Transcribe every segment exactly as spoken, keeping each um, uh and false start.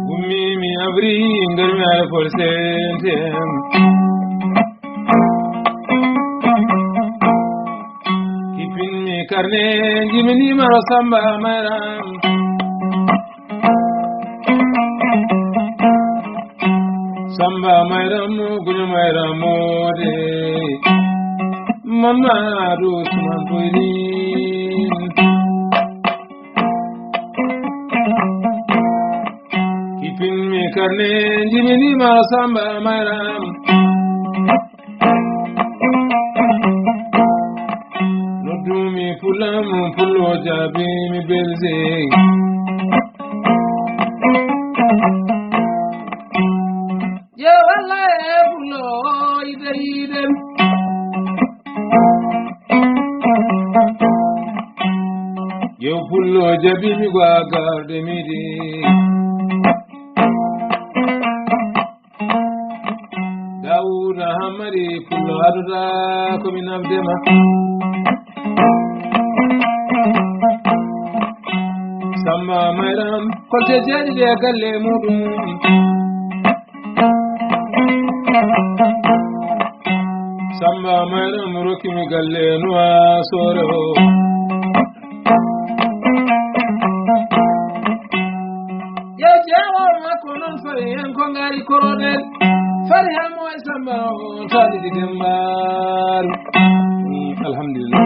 Gummi mi abri ngar mi ala forsentin. Kipinmi karne jimini maro Samba Mayram. Samba Mayram, Guño Mayram, Mode Mamadu Usman Boynin. Kipinmi karne jimini maro Samba Mayram. Noddumi pulam, pullo jaabimi Belgique. Ye walla e pullo ide ide. Ye pullo jaabimi ko a garde midi. Dawuda Hamari pullo aduda ko mi nafdema. Samba Mayram kolte jeeɗiɗi e galle muɗum. Samba Mayram rokkimi galle Nuwasore o. Yo jeewo makko noon fari hen ko ngari koroɗen. Fari hamo e Samba on talidi dembaaru. Mm, alhamdulillah.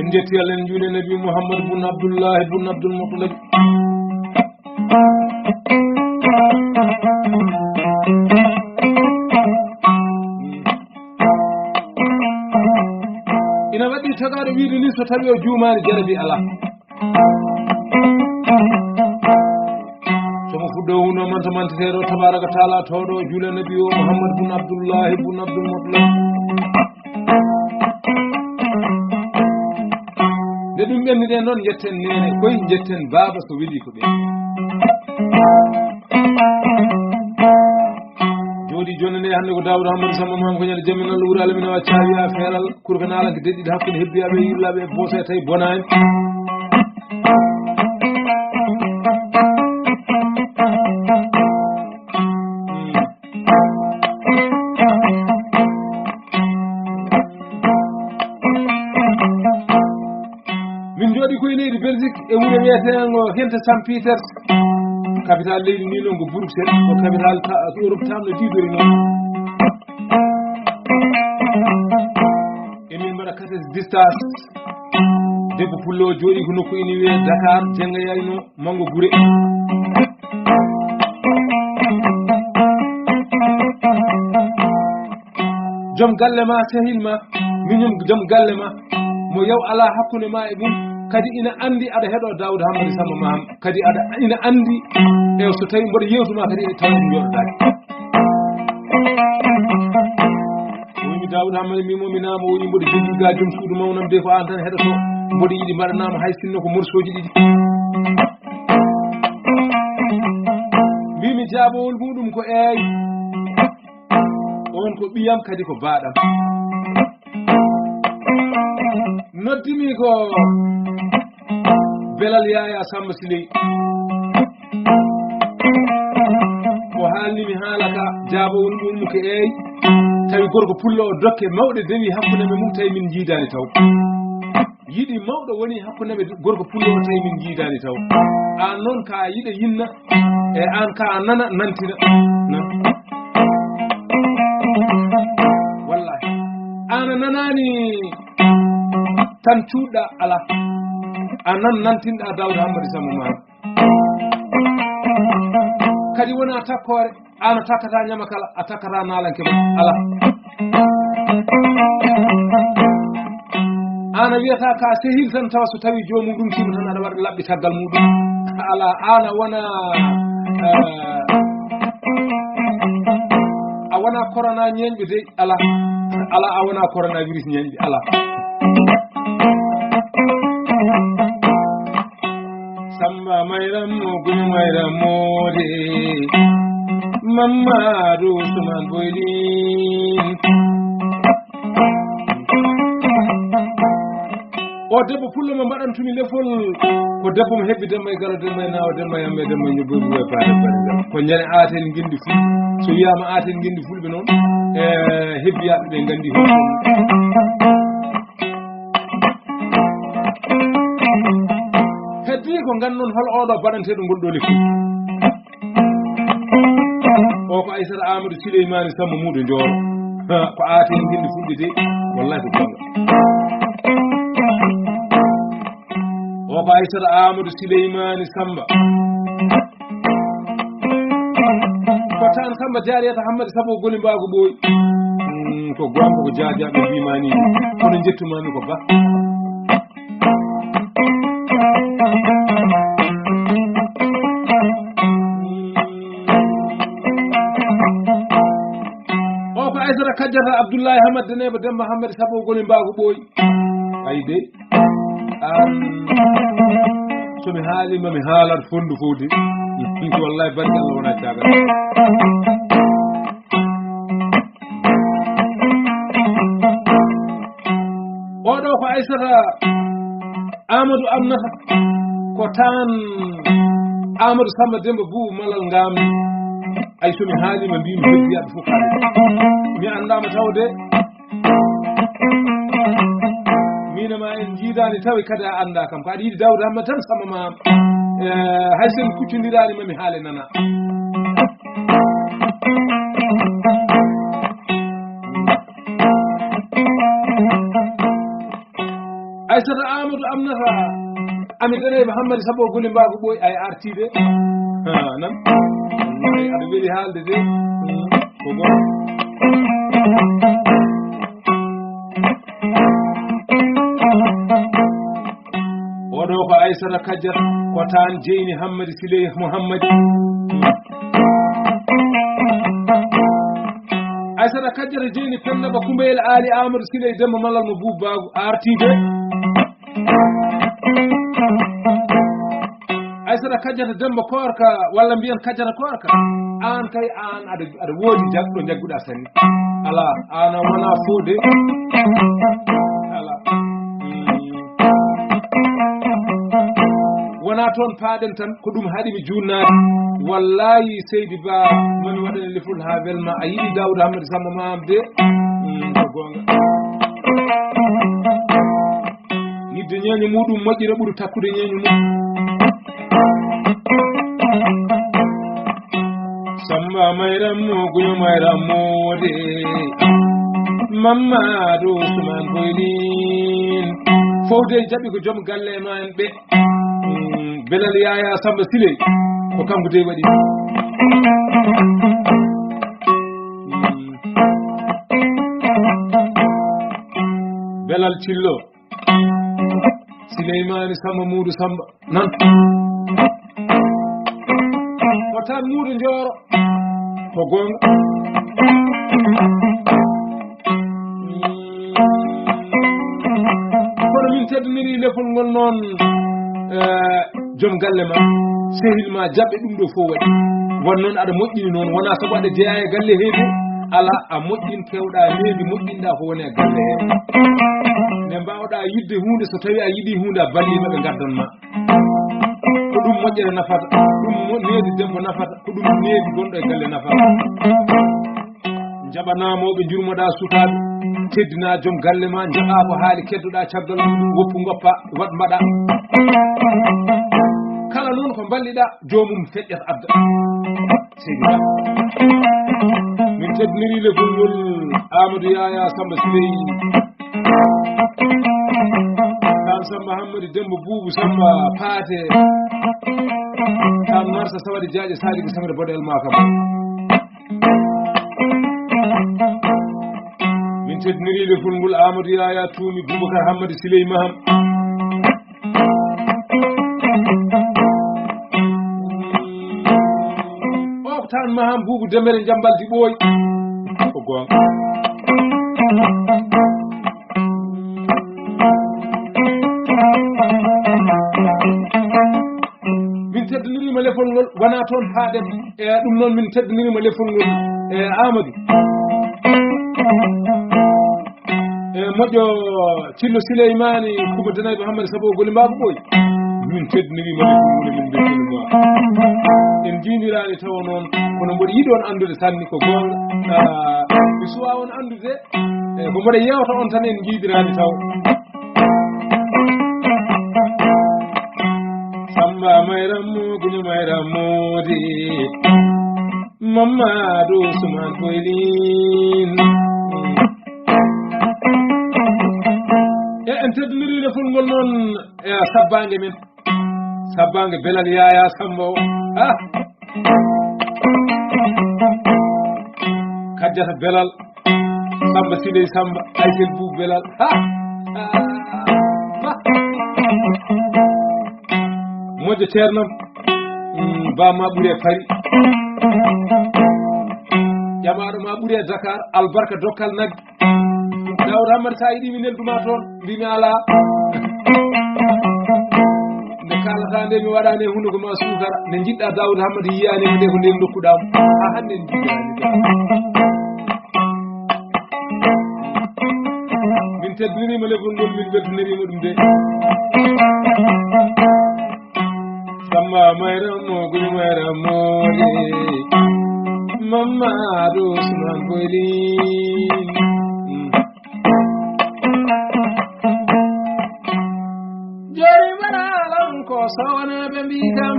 En jetti Allah, en juuli Nabi Muhammad bun Abdullahi bun Abdul Muttalib. Ina waɗi tagaaɗo wiide ni so tawi o juumaani jarabi alaa. Somo fuɗɗo huno manta manta teɗo tabaraka taala toɗo juula nabi o Muhammad bun Abdullahi bun Abdul Muttalib. Nde ɗum ɓenni ɗen noon jetten nene koy jetten baaba so weli ko ɓe. Jooɗi jonne nde hannde ko Daawuda Hammadi Samba Maam ko ñande jamminal wuro alamina wa caawi a feeral. Kurka naalanke deɗɗiɗi hakkunde hebbiyaaɓe e yirlaaɓe e boosa e tawi bonaani. Min njooɗi koye leydi Belgique e wuro wiyeteengo Hente Saint Peters. Capital leydi ndi noon ko Bruxelles, ko capital ta- Europe tan no diidori noon. Emin mbaɗa kates distance. Debbo pullo o jooɗi ko nokku ina wiyee Dakar, jennga yayno manngo gure. Joom galle ma, sehil ma, miñum joom galle ma, mo yaw alaa hakkunde ma e mum, kadi ina anndi aɗa heɗoo Daawuda Hammadi Samba Maam, kadi aɗa ina anndi e so tawi mboɗo yewtuma kadi e tawa ɗum yoɗodaaki. O wimi Daawuda Hammadi mbimo mi naama, o wimi mboɗo jogii ga joom suudu mawnam de ko aan tan heɗoto, mboɗo yiɗi mbaɗanaama hay sinno ko morsooji ɗiɗi. Mbimi jaabowol muɗum ko eey. On ko ɓiyam kadi ko baaɗam. Noddimi ko Belal Yaya Samba Siley. O haalnimi haala ka jaabawol mum ko eey. Tawi gorko pullo o dokke mawɗe dewi hakkunde men mum tawi min njiidaani taw. Yiɗi mawɗo woni hakkunde men gorko pullo o tawi min njiidaani taw. Aan noon ka yiɗa yinna. E aan ka a nana nantina. Nan. Wallahi. Aan a nanaani tan cuuɗɗa ala. A nan nantinɗa Daawuda Hammadi Samba Maam. Kadi wona takkoore, aan a takkata ñama kala, a takkata naalanke ma. Ala. Aan a wiyata ka sehil tan tawa so tawi joomum ɗum timo tan aɗa waɗa laɓɓi taggal muɗum. Ala, aan a wona, eh, a wona corona ñeeñɓe dey, ala, ala, a wona coronavirus ñeeñɓe, ala. Samba Mayram, Guño Mayram, Moode. Mamadou Ousmane Boyli. O debbo pullo mo mbaɗantumi lefol, ko debbo mo hebbi Demba e Galo, Demba e Naawa, Demba e Yamma, Demba e Ñobbo, Buuba e Paale, Paale Njaŋ. Ko ñande Aaten Ngenndi Fulɓe. So wiyaama Aaten Ngenndi Fulɓe noon, e, hebbiyaaɓe ɓe nganndi hoto. Heddi ko nganndon hol oɗo baɗanteeɗo ngol ɗo lefol. O ko Aysata Amadou Sileymaani Samba Muudo Njooro. Ha, ko Aaten Ngenndi Fulɓe de, wallahi ko goonga. O ko Aysata Amadou Sileymaani Samba. Ko taan Samba Jaariyata Hammadi Sabo Goli Mbaagu Ɓooy. Mm, ko goonga ko jaajaaɓe mbiimaani, kono njettumaami ko ba. O ko Aysata Kajjata Abdullahi Hamad Deneba Demba Hammadi Sabo Goli Mbaagu Ɓooy. Ayi de. An, so mi haalima, mi haalat fonndu fof de. Wallahi, barke Allah wona caagal. Oɗo ko Aysata Amadou Amnata, ko taan Amadou Samba Demba Buubu Malal Ngam. Ay, so mi haalima, mbimi heddiyaɓe fof kaali. Mi anndama tawde. Min e ma en njiidaani tawi kadi a anndaa kam. Ko aɗa yiɗi Daawda Hamma tan sama ma am. Eh, hay so en kuccondiraani ma mi haale nana. Aysata Amadou Amnata. Ami Deneyba Hammadi Sabo Goli Mbaagu Ɓooy ay artiide. Ha, nan. Ay, aɗa weli haalde de. Hmm, ko goonga. Oɗo ko Aysata Kajjata, ko taan Jeyni Hammadi Siley Muhammadi. Aysata Kajjata Jeyni Penda Ba Kumbayel Aali Amadou Siley Demba Malal mo Buubu Baagu artiide. Aysata Kajjata Demba Koorka, walla mbiyen Kajjata Koorka. Aan kay, aan aɗa, aɗa woodi jagɗo jagguɗa sanne. Alaa, aan a wonaa fodde. Alaa. Mm. Wonaa toon paaɗen tan, ko ɗum haɗi mi juunnaade. Wallaahi, Seydi Ba, mami waɗane lefol haa welma. A yiɗi Daawda Hammadi Samba ma am de? Mm, ko goonga. Yidde ñeeño muɗum moƴƴira ɓuri takkude ñeeño mum. Samba Mayram mo, Guyo Mayram mo de. Mamadou Ousmane Boylin. Fowde jaɓi ko joom galle ma en ɓe. Mm, Belal Yaya Samba Siley. Ko kanko de waɗi. Mm. Belal Cillo. Sileymaani Samba Muudu Samba nan. Ko tan Muudu Njooro. Ko goonga. Kono min teddiniri lefol ngol noon, eh, joom galle ma, sehil ma, jaɓɓe ɗum ɗo fof waɗi. Wan noon aɗa moƴƴini noon, wonaa sabu aɗa jeyaa e galle hee de, alaa, a moƴƴin kewɗa needi, moƴƴinɗa ko woni e galle hee. Nde mbaawɗa yiɗde huunde, so tawi a yiɗi huunde, a balliima ɓe ngaddan ma. Ko ɗum moƴƴere nafata, ɗum mo-, needi debbo nafata, ko ɗum needi gonɗo e galle nafata. Njaɓa namooɓe, njurmoɗa sukaaɓe, teddina joom galle ma, njaɓa ko haali, keddoɗa caggal muɗum, woppu ngoppa, waɗ mbaɗa. Kala noon ko mballiɗa, joomum feƴƴata adda. Seydi Ba. Min teddiniri le konngol Amadou Yaya Samba Siley. Tan Samba Hammadi Demba Buubu Samba Paate. Tan Marsa Sawadi Jaaƴe Saadi ko Samre Bodel ma kam. Min teddiniri le konngol Amadou Yaya Tuumi Boubacar Hammadi Siley Maham. O ko tan Maham Buubu Demere Njambaldi Ɓooy. Ko goonga. Min teddiniriima lefol ngol. Wona toon haa ɗen. E ɗum noon, min teddiniriima lefol ngol, e Amadou. E moƴƴo Cillo Sileymaani, Kuba Danayba Hammadi Sabo Goli Mbaabu Ɓooy. Min teddiniriima lefol ngol, min mbeltiniima. En njiiniraani tawo noon, kono mboɗo yiɗi on anndude sanni ko goonga. Ah, mi suwaa on anndude, e ko mboɗo yeewta on tan, en njiidiraani tawo. Samba Mayram mo, Guño Mayram Moodi, Mamadou Ousmane Boylin. E en teddiniri lefol ngol noon, e sabbaange men. Sabbaange Belal Yaya Samba o. Ha! Kajjata Belal. Samba Siley Samba, Aysel Buub Belal. Ha! Ha! Moƴƴo ceernam. Mm, ba ma ɓure Paris. Ƴamaaɗo ma ɓure Dakar, albarka dokkal nagge. Daawuda Hammadi, sa yiɗi mi neldu ma toon, mbimi alaa. Nde kaalata nde mi waɗaani e hunuko ma suukara, nde njiɗɗa Daawuda Hammadi yiyaani ko nde ko nden ndokkuɗa mo. Haa hannde en njiɗaani Daawuda. Min teddiniriima lefol ngol, min mbeltiniriima ɗum de. Samba Mayram mo, Guño Mayram Moodi, Mamadou Ousmane Boylin. Jooni mbaɗa lan ko sowanaaɓe mbii kam.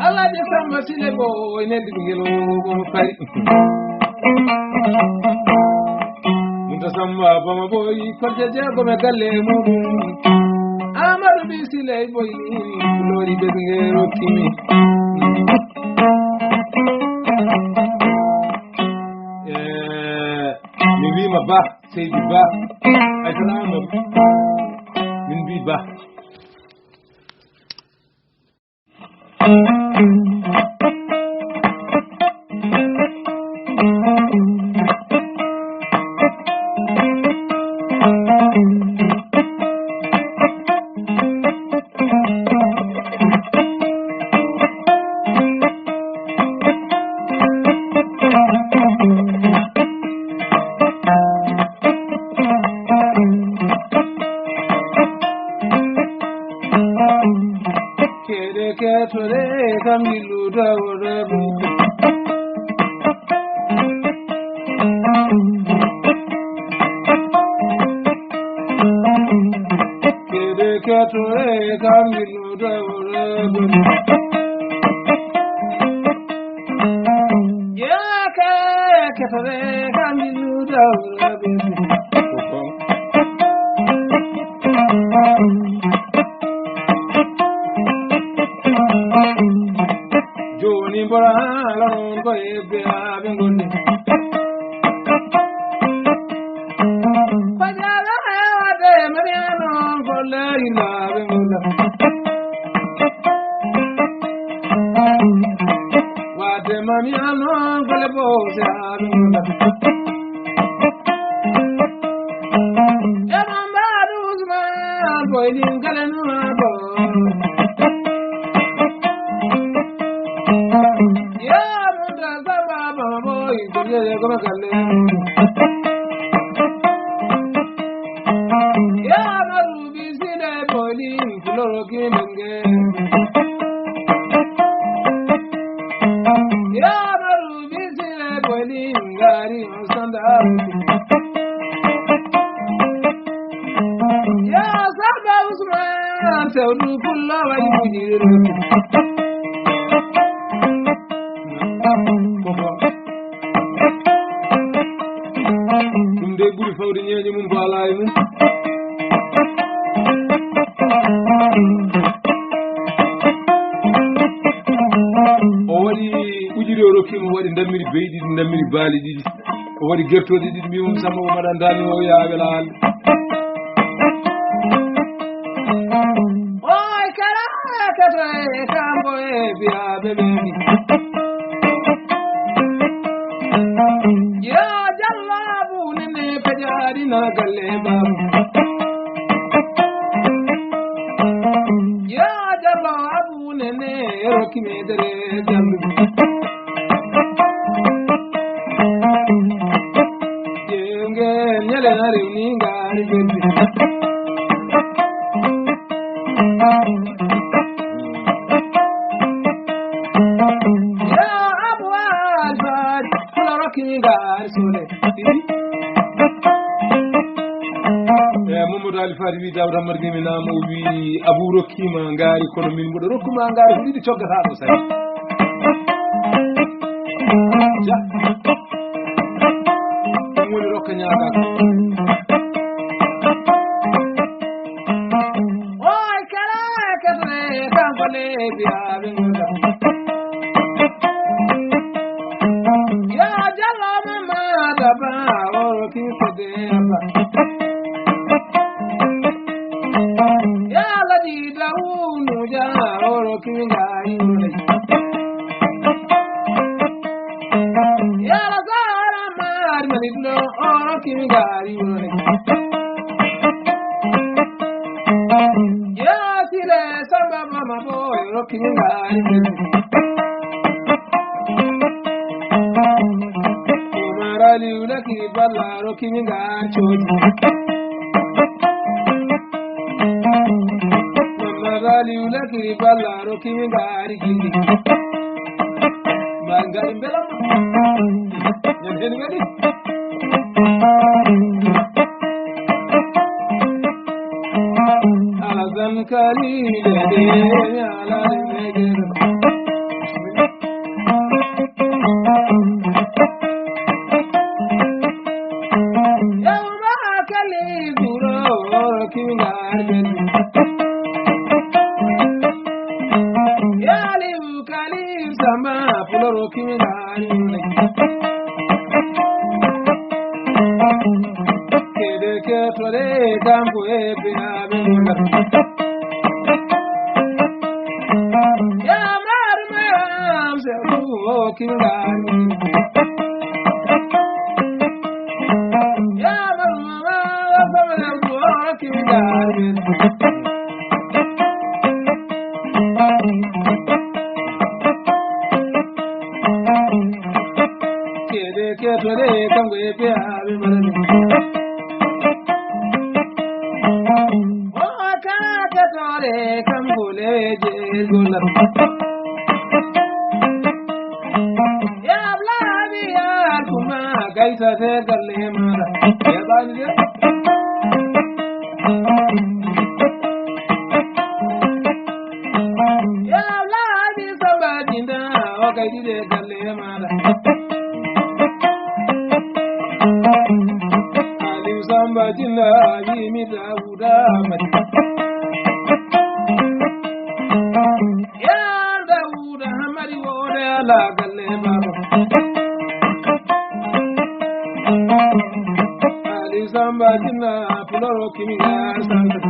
Alhaji Samba Sile Boy neldi ɓingel o ko fari. Munta Samba Bama Boy, kolje jeego me galle muɗum. Amadou Bi Sile Boy ni, lori ɓe ɓingel rokkimi. Eh, mi wiima Ba, Seydi Ba. Ay tan Amadou. Min mbi Ba. Kede ketore kam ilu dawra bu. Kede ketore kam ilu dawra bu. Ya kede ketore kam ilu dawra bu. Jooni mboɗo haala on ko e biyaaɓe ngonde. Ko jaala hewade Mariano ko leyilaaɓe ngonda. Wadde Mariano ko le bose aɓe ngonda. Yamamba Usman boy din kala numa bo. Ya muda zaba ba boy kule ko kale. Ya maru bi sile boy din kulo ki menge. Ya maru bi sile boy din gari sanda. Ya sanda Usman sewdu kulla wali mujiro. Ɗum de ɓuri fawde ñeeñe mum ko alaa e mum. O waɗi ujiri, o rokki mo, waɗi ndammiri beyi ɗiɗi, ndammiri baali ɗiɗi. O waɗi gertooɗe ɗiɗi, mbi mum Samba Oumar Andani o yaa wela hannde. Oy kala kata e kambo e biyaaɓe men. Yo Jalla bu nene pejaari na galle baabu. Medere jambi. Jenge nyele na rewni ngari bendi. Ya Abu Alfari, kula roki ngari sole. Eh, Mamadou Ali Fari wi Dawda Amar Gemi Naama, o wi Abu rokkima ngaari, kono min mboɗo rokkuma ngaari ko ɗiɗi coggata ɗo sani. Ja. Ɗum woni rokka ñaagaaka. Oy kala kefre kanko le biya ɓe ngunda. Ya Jallo Mamada Ba, oro ki fede ba. Ya Ladi Dawunu Ja, oro ki ngari oro. Ya Lazara Mar Malido, oro ki ngari oro. Ya Sile Samba Mama Boy, oro ki ngari oro. Umar Aliyu Lakiri Balla, oro ki ngari coji. Umar Aliyu Lakiri Balla, oro ki ngari gindi. Mangari mbela. Yan hen ngari. Azan kali de de ala de de. Yawma kali duro kingar de. Yali Kalim Samba, Fuloro Kimidani. Kede ketore dambu ebe abimuna. Ya mar maram se o Kimidani. Ya mar maram se o Kimidani. Kede ketore kanko e pe aɓe marani. O ka ketore kanko leje gola. Ya blami ya kuma gaita te galle mara. Ya bani de. Ya Lami Samba Jinda, o kay dide galle mara. Aliou Samba Jinda, yimi Dawuda Amadi. Ya Dawuda Amadi, wore ala galle mara. Ali Samba Jinna, Fuloro Kiminga Santa.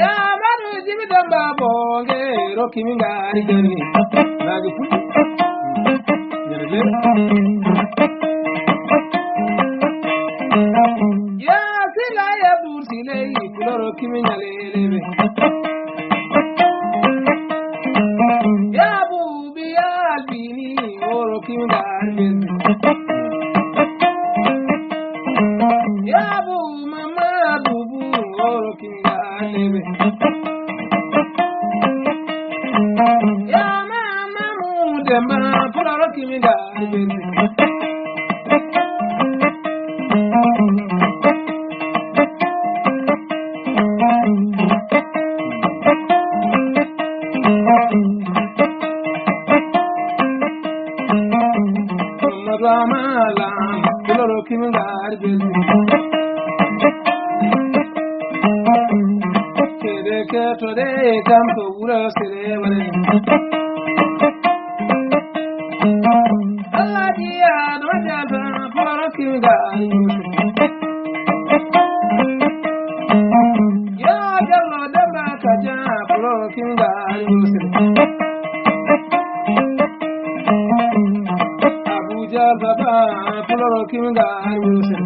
Ya Madu Jimi Damba Bonge, Roki Minga Arigani. Nagi Fulu. Nyerele. Ya Sila ya Dur Silei, Fuloro Kiminga Lelebe. Ya Bubi ya Albini, Oro Kinga Albini. Ya Bu Mama Bubu, Oro Kinga Albini. Ya Mama Mudemba, Fuloro Kinga Albini. Ramala, Fuloro Kimindar Bezi. Kede ketore kanko wura sere wale. Allah diya do jata Fuloro Kimindar Bezi. Ya Jallo Damba Kaja Fuloro Kimindar Bezi. Abuja Baba Fuloro Kimindar Bezi.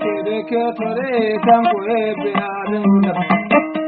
Kede Ketore kanko e be aɗen wonata.